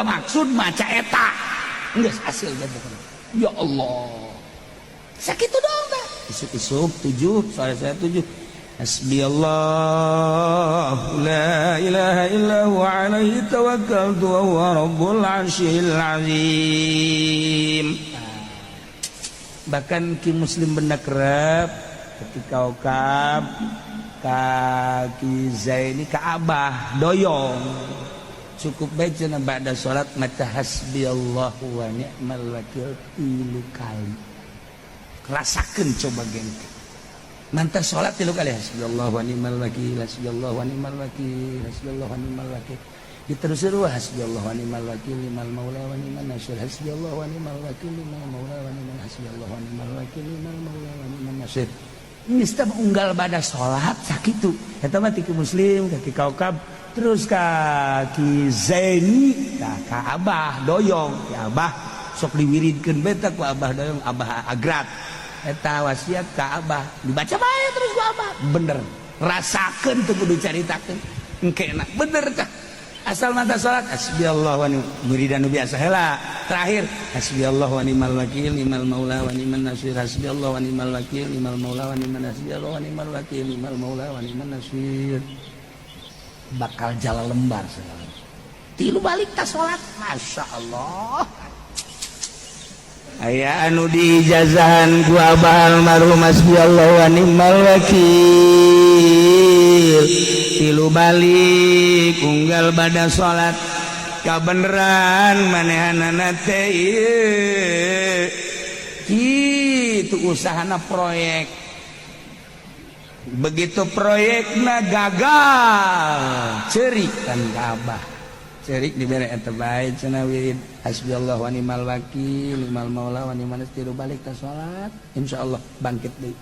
Boga maksud maca eta geus hasil gitu. Ya Allah, sakitu dong tah. Isuk-isuk 7, sore saya 7. Hasbi Allah la ilaha illa huwa alaihi tawakkaltu wa huwa rabbul arsyil azim. Bahkan Ki Muslim benda kerep ketika okap ka Ki Zaini, ka Abah Doyong, cukup baik cenah ba'da salat maca hasbi Allah wa ni'mal wakil 3 kali. Rasakeun coba geng. Mantas salat 3 kali hasbiyallah wa ni'mal wakil, hasbiyallah wa ni'mal wakil, hasbiyallah wa ni'mal wakil. Diterusir wa hasbiyallah wa ni'mal wakil, ni'mal maula wa ni'man nasir, hasbiyallah wa ni'mal wakil, ni'mal maula wa ni'man, hasbiyallah wa ni'mal wakil, ni'mal maula wa ni'man nasir. Geus unggal bada salat sakitu. Eta mah ti Muslim ka Ki Kaukab, terus ka Ki Zaini, ka Abah Doyong. Ki Abah sok diwiridkeun beta ku Abah Doyong, Abah Agrat. Eta wasiat ka Abah dibaca bae terus ku Abah, bener rasakeun teu kudu caritakeun engke enak bener tah. Asal mata salat hasbiyallah wa ni'mal muridan biasa heula, terakhir hasbiyallah wa ni'mal wakil, ni'mal maula wa ni'man nasir, hasbiyallah wa ni'mal wakil, ni'mal maula wa ni'man nasir, wa ni'mal wakil, ni'mal maula wa ni'man nasir. Bakal jalan lembar segala 3 balik ta salat, Masya Allah. Aya anu diijazahan ku Abah almarhum hasbiyallah wa ni'mal wakil 3 balik unggal bada salat, kabeneran manehanana teh ieu kitu usahana proyek. Begitu proyekna gagal, cerik kan ka Abah, cerik dibere eta bae cenah wirid hasbiyallah wa ni'mal wakil, ni'mal maula wa ni'man nasir balik ta salat, insyaallah bangkit deui.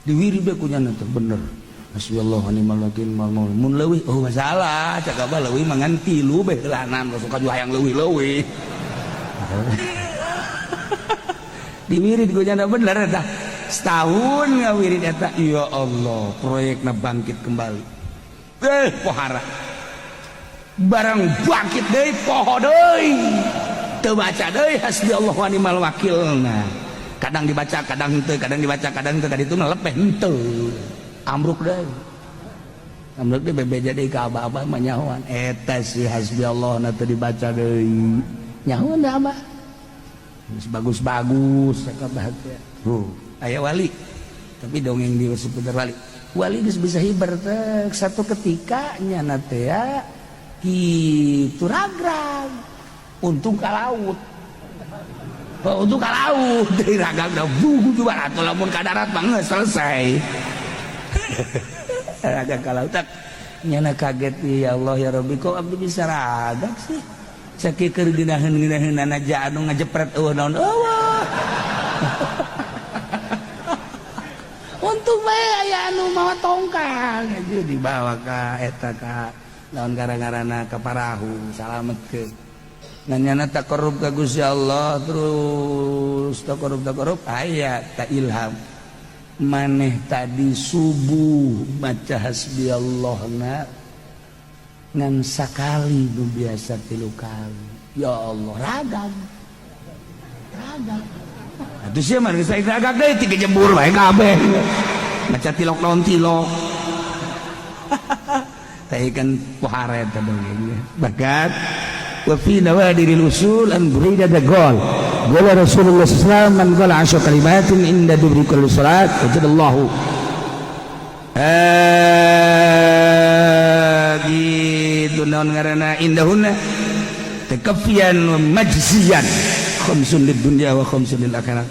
Diwirid bae ku nyana teh bener hasbiyallah wa ni'mal wakil, ni'mal maula. Mun leuwih, oh masalah cak Abah, leuwih mah ngan 3 bae heulanan, suka juga hayang leuwih-leuwih. Diwirid ku nyana bener eta, setahun ngawirid eta, ya Allah, proyekna bangkit kembali. Eh, pohara barang bangkit deui, poho deui, teu baca deui hasbiyallah wa ni'mal wakil. Nah, kadang dibaca kadang henteu, kadang dibaca kadang henteu, kadang itu lepeh henteu, ambruk deui, ambruk deui, bebeja deui ka abah-abah mah nyahoan eta si hasbiyallah na teu dibaca deui, nyahoan da abah geus bagus-bagus cek abah teh. Aya wali tapi dongeng di seputar wali, wali geus bisa hiber teh. Satu ketika nyana teh ya gitu ragrag, untung ka laut. Oh, untung ka laut dari ragrag dah bugu juga atau lamun ka darat mah selesai. Ragrag ka laut tak nyana kaget, ya Allah ya Rabbi, kok abdi bisa ragrag sih? Sakieu keur geunaheun-geunaheun aja anu ngajepret eueuh naon eueuh. Untung bae aya anu mawa tongkang dibawa ka eta ka lawan gara-garana ka parahu, salamet ke nanyana taqarrub ka Gusti Allah, terus taqarrub taqarrub, aya ta ilham, maneh tadi subuh maca hasbiyallah na ngan sakali, nu biasa 3 kali. Ya Allah, ragam ragam atuh sia mah geus ragam deui, tiga jembur bae kabeh maca tilok naon tilok. Tapi kan pohara eta dongeng. Bahkan wa fi nawadiril usul an Buraidah qala qala Rasulullah sallallahu alaihi wasallam man qala asyra kalimatin inda duburi kulli salat wajadallahu gitu naon ngaranna indahunna takaffiyan wa majziyan, khamsun lid dunya wa khamsun lil akhirah.